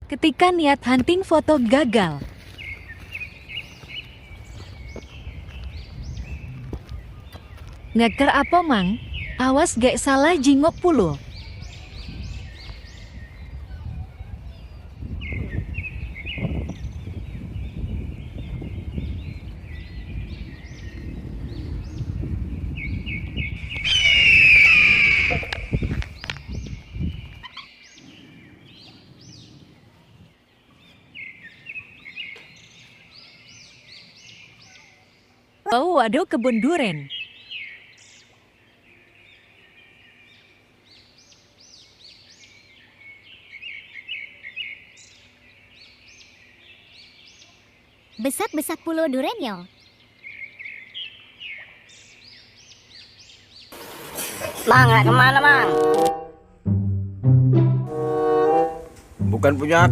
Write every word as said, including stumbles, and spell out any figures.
Ketika niat hunting foto gagal. Ngeker apo, Mang? Awas gek salah jingok pulo. Bau ado kebun duren. Besak-besak pulo duren yo. Mang, nak kemano, Mang? Bukan punya